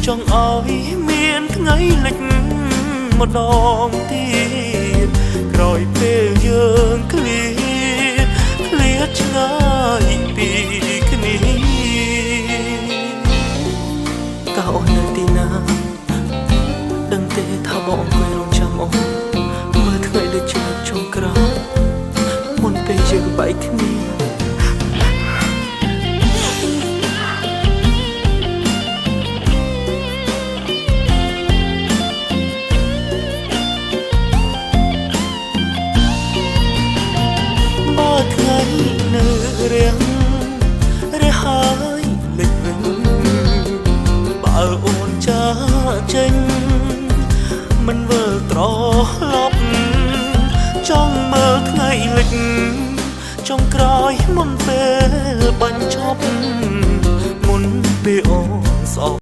ចង់ឲ្យមានថ្ងៃលិចម្ដងទៀតក្រោយពេលយើងឃ្លាតឃ្លាតឆ្ងាយពីគ្នាតើអូននៅទីណា ដឹងទេថាបងអង្គុយរងចាំអូនមើលថ្ងៃលិចជាលើកចុងក្រោយមុនពេលយើងបែកគ្នា បើថ្ងៃនៅរៀងរះហើយលិចវិញបើអូនចាចេញមិនវិលត្រឡប់ចង់មើលថ្ងៃលិចចុងក្រោយមុនពេលបញ្ចប់មុនពេលអូនស្អប់។